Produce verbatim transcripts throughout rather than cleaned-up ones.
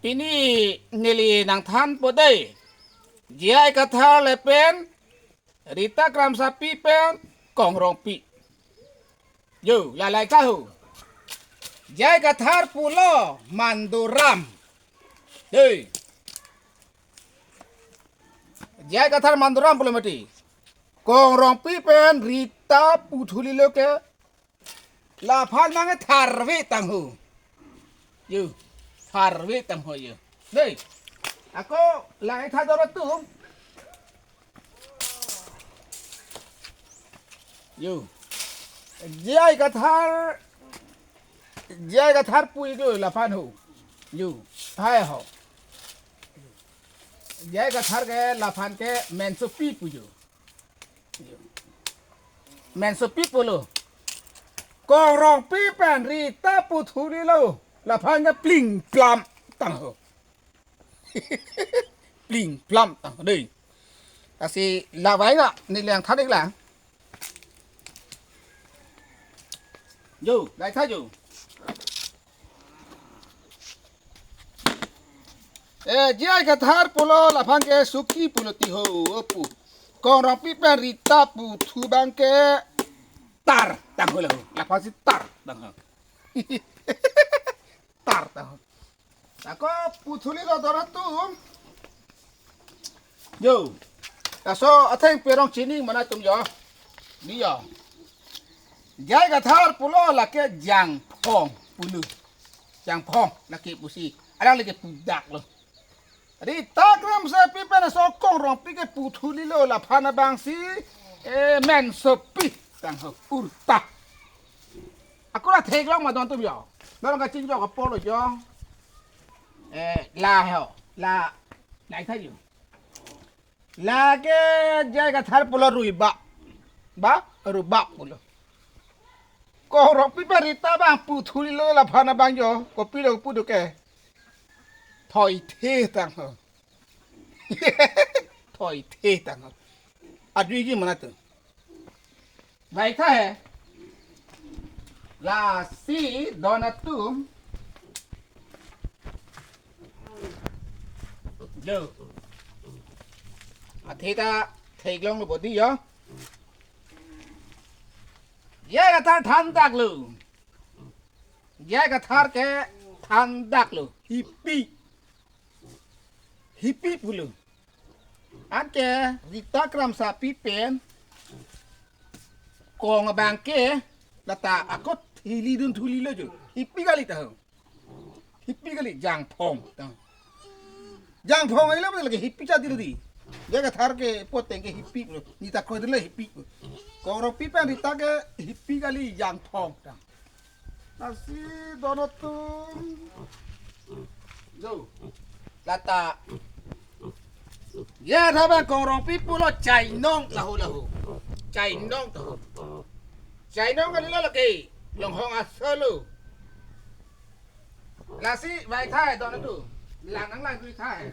Pini neli nangthanpo dei. J I Kathar lapen Rita Kramsapi pen Kong Rongpi. Yo, lalai kaho. J I Kathar pulo Manduram. Dei. J I Kathar Manduram pulo mati. Kong Rongpi pen Rita puthuli lo ke laphan abang tharve tangho. Yo, tharve tangho yo. Dei. Ako lang ithador atum. Yo. J I Kathar, J I Kathar pu iklo laphan ho. Yo. Hai ho. J I Kathar ke laphan ke mensopi pu yo. Mensopi pulo. Kong Rongpi pen Rita puthuli lo. Laphan ke pling plam tangho. Pling plam tangho dei. Lasi lavai na ni lang thadik lang. Yo, lai tha yo. Eh, J I Kathar pulo laphan ke suki pulo ti ho, opu. Kong Rongpi pen Rita puthu abang ke tar tangho lo. Laphan si tar tangho. Tar tangho. Ako puthuli lo dor atum. Yo. Laso atheng perong chini mana atum yo. Ni yo. J I Kathar pulo lake jangphong pulo. Jangphong lake pusi. Alang lake pudak lo. Rita Kramsapi pen laso Kong Rongpi ke puthuli lo laphan abang si, eh, mensopi tangho urta. Ako la theklong ma don atum yo. Don kachingjok apor lo yo. Eh, la ho. La, la ithai yo. Lake J I Kathar pulo ruibak. Ba, rubak pulo. Kong Rongpi pen Rita abang puthuli lo laphan abang yo. Kopilo pudo ke. Thoithe tangho. Thoithe tangho. Adui gi mana tu. Baik tha he. Lasi don atum. Lo. Athe ta theklong lo bodi yo. J I Kathar thandak lo. J I Kathar ke thandak lo. Hipi. Hipi pulo. Anke Rita Kramsapi pen Kong abang ke lata ako thili dun thuli lo jo. Hipi kali ta ho. Hipi kali jangphong ta. Jangphong ilo lake hipi cha dilo di. J I Kathar ke poteng ke hipi lo. Ni ta koi dilo hipi. Kong Rongpi pen Rita ke hipi kali jangphong ta. Lasi don atum. Jo. Lata. Ya, tha abang Kong Rongpi pulo chainong laho laho. Chainong to. Chainong kali lo lake. Longhong asolo. Lasi vai thai don atum. Lang nang lang dui thai.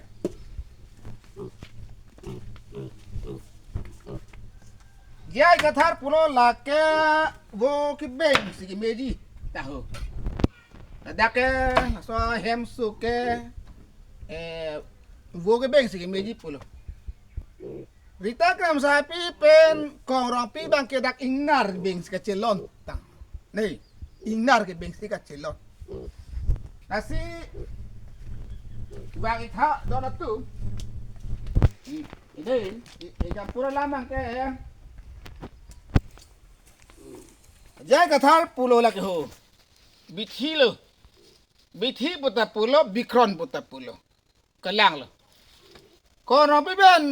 J I Kathar pulo lake vo kebeng si kemeji ta ho. Ladak ke laso hem su ke, eh, vo kebeng si kemeji pulo. Rita Kramsapi pen Kong Rongpi abang ke dak ingnar beng si kachelon tang. Nei, ingnar kebeng si kachelon. Lasi vang itha don atum. Ini, i, i jam pura lamang ke ya. J I Kathar pulo lake ho. Bithi lo. Bithi pu ta pulo, Bikron pu ta pulo. Kelang lo. Kong Rongpi pen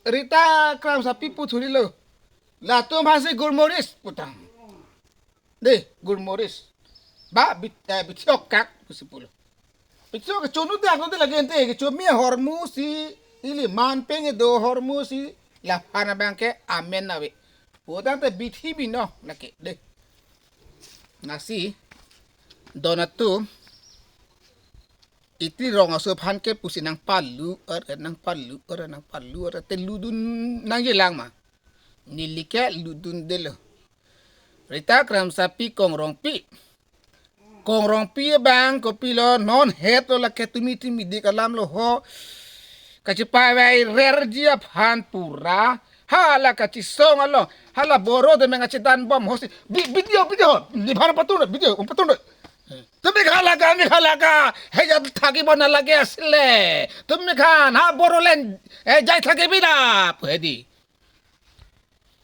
Rita Kramsapi puthuli lo. Latum aphan si gulmoris pu tang. Dei, gulmoris. Ba bit, eh, bithi okak pusi pulo. Bithi okak chonu dak lo de lake ente, kechomi ahormu si, ili man peng do ahormu si, laphan abang ke amen ave. Pu tangte bithi binong lake dei. Lasi don atum, iti rong aso aphan ke pusi nangpalu er, nangpalu er, nangpalu er te ludun nangjelang ma. Neli ke ludundelo. Rita Kramsapi Kong Rongpi. Kong Rongpi abang kopilo, non het lo lake, tumi tumi dik alam lo ho. Kachepavai rerji aphan pura. Hala kachesong alo. Hala boro de menga chedan bom hosi. Bi-, video, video. Di bhar patung, video, patung. Tumi khan laga, mi khan laga. He ya thaki bona lage asile. Tumi khan, ha boro len, eh, jai thaki bina. Pu hedi.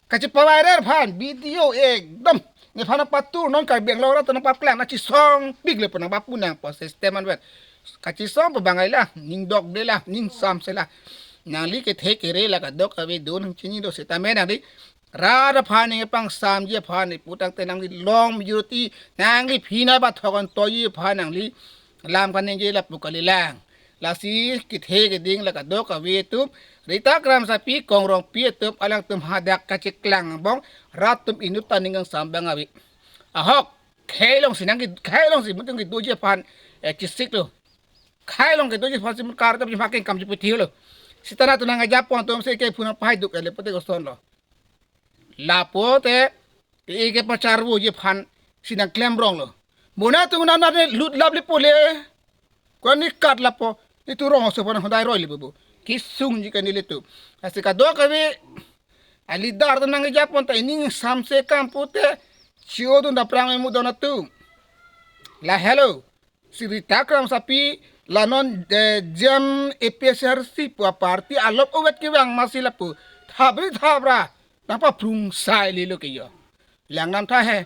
Kachepavai rer aphan, video ekdom. Nephan patur non Karbi Anglong arat nangpaklang, nangchesong pik le pu nangpapu nangpo system anvet. Kachesong pu bang ai la, ning dokde la, ning samse la. Nangli kethe kere la kadokave do nangchini do setame nangli. Rat aphan ning pangsamji aphan pu tangte nangli long majority, nangli phina ba thokon toji aphan nangli lam kaningje lapu kalilang. Lasi kethe keding la kadokave atum, Rita Kramsapi, Kong Rongpi atum, alangtum hadak kacheklang angbong, rat atum inut ta ning kangsam bang ave. Ahok, khei alongsi nangke, khei alongsi mutung kedoji aphan, eh, chesik lo. Khei along kedoji aphan si mukar tapi makin kam cheputhe lo. Sitana tu nangajapon atum si ke phuna pahai duk ele pute koson lo. Lapu te, ke kepacharvoji aphan si nangklem rong lo. Bona atum nana ne lut lap le pule. Ko ni kat lapu, itum rong aso pon hodai roi le bubu. Kesungji ke nelitum. Lasi kadokave, a leader atum nangjapon ta ining samse kam pute, chio dun daprang emu don atum. La hello. Si Rita Kramsapi, la non, eh, Jem A P H L C pu aparty alop ovet kevang masi lapu. Thabri thabra, nangpaprung sai lilo ke yo. Lang nam tha he.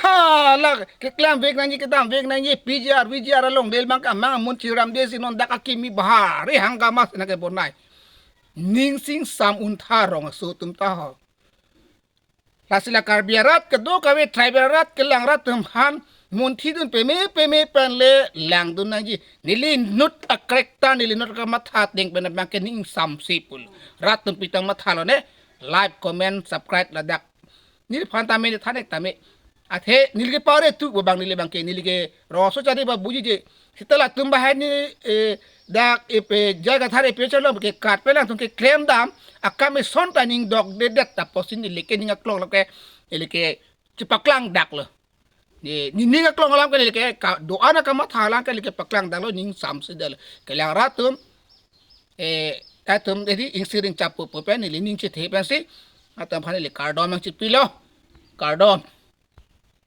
Hala, keklam vek nangji, kedam vek nangji, P G R, V G R along del bang kamang amun chiram de si non dak akimi bahari hanggamas nangkebonai. Ningsing sam untha rong aso atum ta ho. Lasi la Karbi arat, kadokave tribal arat, kelang rat atum aphan munthi dun peme peme pen le langdun nangji. Neli inut a character, neli inut kamatha ateng pen abang ke ning samse pulo. Rat atum pitang matha lo ne. Like, comment, subscribe ladak. Neliphan tame, ne thanek tame. Athe neli kepare tu bang neli bang ke, neli ke roso chari ba buji je. Sita latum bahai ni, eh, dak A P, J I Kathar A P H L C along ke kat pen atum keklem dam, akam eson ta ning dokdedet ta pusi neli ke ning aklong lo ke, neli ke chepaklang dak lo. Ni, ni ning aklong alam ke neli ke ka, do-an akamatha lang ke neli kepaklang dak lo, ning samse dak lo. Kelang rat atum, eh, atum edi ingsiring chapu pu pen neli ning chethe pensi, atum aphan neli kardom nangchipilo. Kardom.